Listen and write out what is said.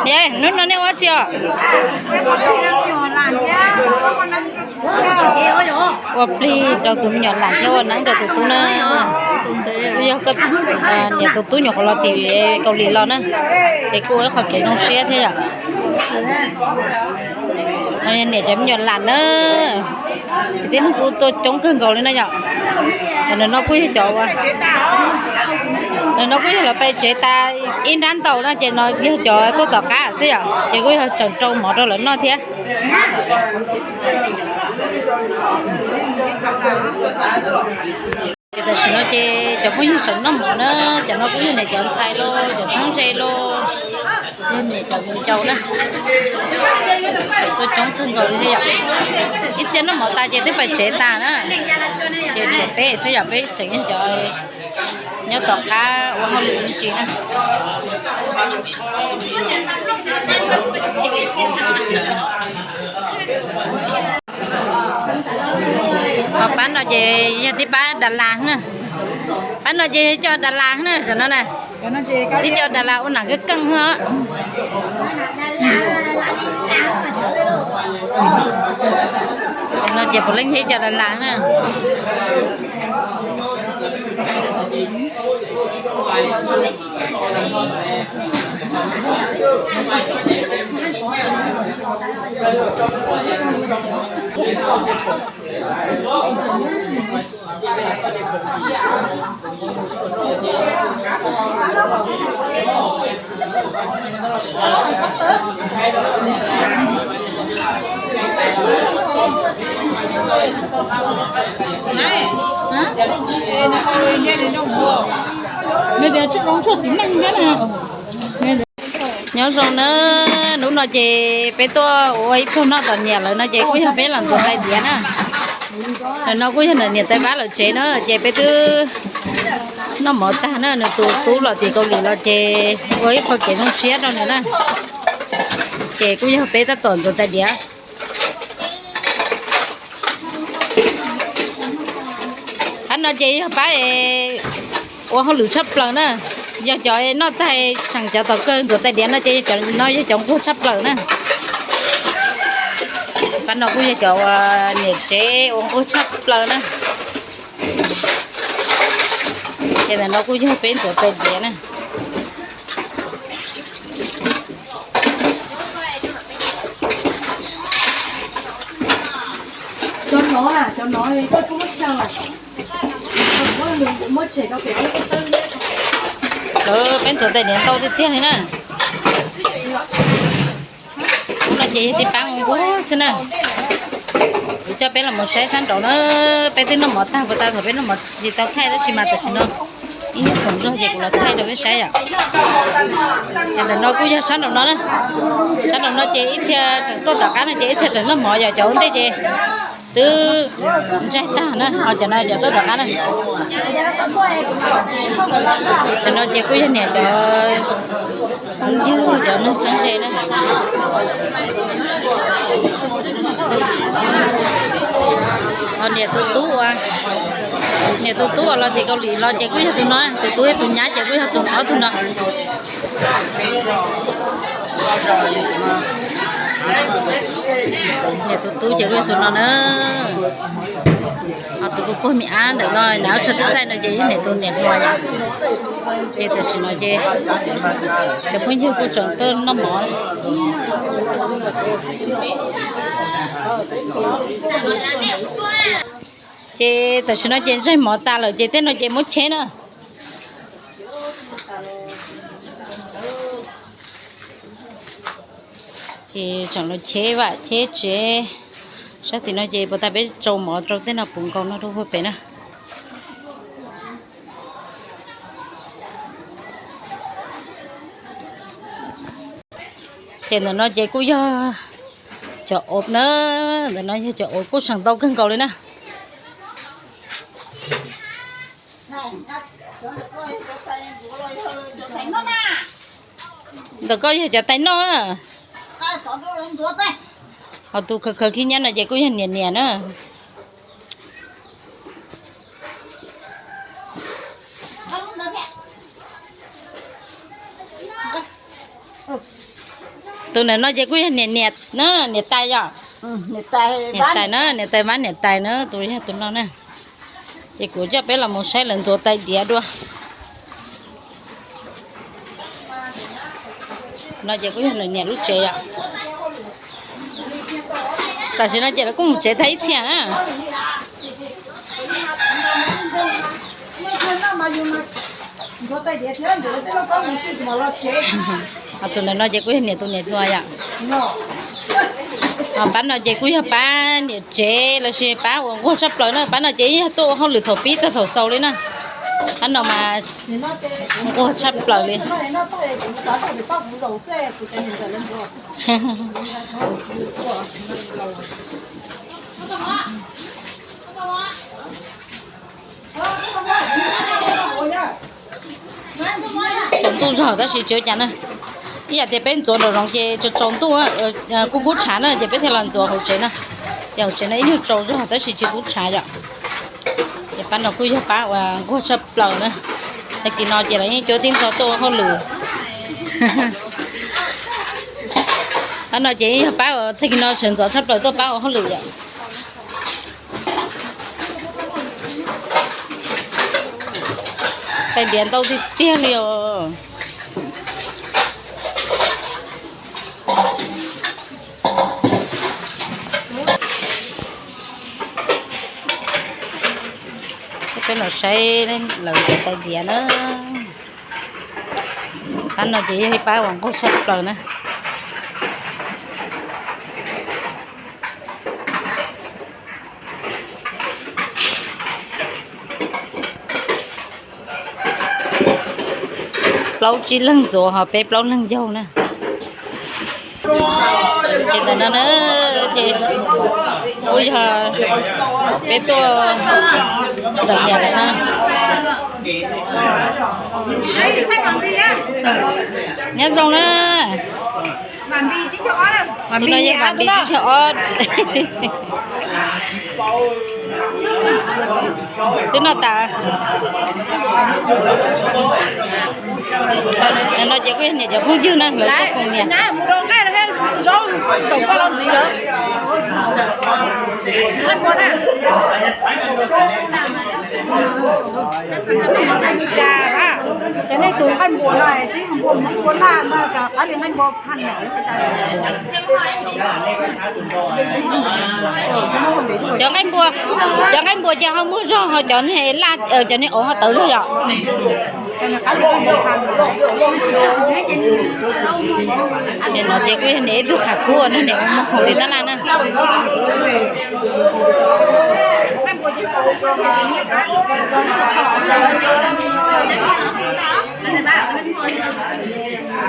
Hnub no nej ua tsi os? Ua plig rau tus me nyuam lam thiab ua neeb rau tus tub na. Kuj yog niam tus tub nyuam qhuav los tim Kaus Lim los na, ces kuj ua ib qho kev zoo siab thiab yom. Niam cov me nyuam lam na, ces tib neeg kuj tuaj coob kawg nkaus li na yom. Ntawm no kuj yog cov ua, ntawm no kuj yog lawv pais tsev tas ib nrab ntau na, ces no yog cov tuaj tom qab xwb yom, ces kuj yog tseem rau mov rau lawv noj thiab. Ces tam sim no ces cov phooj ywg tseem noj mov na, cov no kuj yog niam cov ntxhais los, cov txheeb ze los, yog niam cov viv ncaus na. Tseem tuaj coob kawg nkaus li thiab yom. Ib txhia noj mov tas ces twb pais tsev tas na, ces tshuav peb xwb yom, peb tseem yog cov nyob tom qab ua hauj lwm me ntsis na. Ho pab no ces yog tib pab Das Las na. Pab no ces yog cov Das Las na, tam no na. Tib cov Das Las ua nam keej keej os. Tam no ces puav leej yog cov Das Las na. Nyob zoo na, hnub no ces peb tuaj ua ib pluag noj tom niam lawv no ces kuj yog peb los ntxuav tais diav na. Lawv no kuj yog ntawm niam tais pab lawv tsev na, ces peb twb noj mov tag na, nws tus tub los tim Kaus Lim los ces ua ib qho kev zoo siab rau nws na. Ces kuj yog peb tab tom ntxuav tais diav. Qhov no ces yog pab ua hauj lwm tshaj plaws na, yog cov noj tag tseem cov tom kawg ntxuav tais diav no ces cov no yog cov nquag tshaj plaws na. Pab no kuj yog cov niam tsev ua nquag tshaj plaws na. Ces ntawm no kuj yog peb ntxuav tais diav na. Peb ntxuav tais diav ntau tiag tiag li na. Hnub no ces yog tib pab ua nquag xwb na. Kuv coj peb los mus saib sab nraud na, peb twb noj mov tag puas tas, thaum peb noj mov tsis tau thaij tab sis mas tam sim no ib nyuag khoom zog ces kuv los thaij rau peb saib yom. Ces ntawm no kuj yog sab nraum no na. Sab nraum no ces ib txhia tseem tuaj tom qab no ces ib txhia tseem noj mov, yog cov ua ntej ces twb ntsaig tag na, ho cov no cov tuaj tom qab na. Cov no ces kuj yog niam cov phooj ywg cov neeg txheeb ze na. Ho niam tus tub uas, niam tus tub uas los tim Kaus Lim los ces kuj yog tus no, tus tub thiab tus nyab ces kuj yog tus ob tug no. Niam tus tub ces kuj yog tus no na. Ho tus puag puag me ab ntawm no na, tsho txaij txaij no ces yog niam tus niam hluas yom. Ces tam sim no ces cov phooj ywg kuj tseem tuaj noj mov. Ces tam sim no ces ntsaig mov tas lawm ces tej no ces muab cheb na. Ces tseem los cheb vam cheb tsev. Sab tim no ces puas tas peb tsau mov rau tej no puv nkaus no rau puag pem na. Ces ntawm no ces kuj yog cov auv na, ntawm no yog cov auv kuj seem ntau kawg nkaus li na. Ntawm koj yog cov tais noj. Ho tus khaws khaws khib nyiab no ces kuj yog niam niam na. Tus ntawm no ces kuj yog niam, niam na, niam tais yom. Niam tais na, niam tais Vab niam tais na, tus yog tus no na. Ces kuv coj peb los mus saib lawv ntxuav tais diav dua. No ces kuj yog lawv niam lub tsev yom. Tam sim no ces lawv kuj mus tsev tag ib txhia na. Tus ntawm no ces kuj yog niam tus niam hluas yom. Pab no ces kuj yog pab niam tsev lossis pab uas nquag tshaj plaws na. Pab no ces yog tuaj ua hauj lwm thaum pib txog thaum xaus li na. Pab no mas nquag tshaj plaws li. Tsaus ntuj zog tab sis tsis ua cas na. Ib yam tias peb ntxuav nraum zoov ces tsaus ntuj, kub kub tshav na ces peb thiaj los ntxuav hauv tsev na. Ces hauv tsev no ib nyuag tsaus zog tab sis tsis kub tshav yom. Ces pab no kuj yog pab uas nquag tshaj plaws na. Tag kis no ces lawv yeej cuab tib ntxov tuaj ua hauj lwm. Pab no ces yog pab uas tag kis no sawv ntxov tshaj plaws tuaj pab ua hauj lwm yom. Tais diav ntau tiag tiag li os. Peb los saib lawv ntxuav tais diav na. Pab no ces yog ib pab uas nquag tshaj plaws na. Plaub tsib leeg ntxuav ho peb plaub leeg yaug na. Ces ntawm no na, ces kuj yog peb tuaj ntawm niam lawm na. Nyob zoo na. Tus no yog Vam Npis tsib caug ob. Twb noj tas. No ces kuj yog niam cov phooj ywg na, lawv tuaj koom niam. Ces nej tus nqaij npua no, tib npua npua laj no, qab li nqaij npua. Cov nqaij npua, cov nqaij npua ces ho muaj zog, ho cov niag laj, cov niag ov ho tawv zog yom. Nim no ces kuj yog niam ib tug qhov kub uas niam mus khoom tim tab laj na.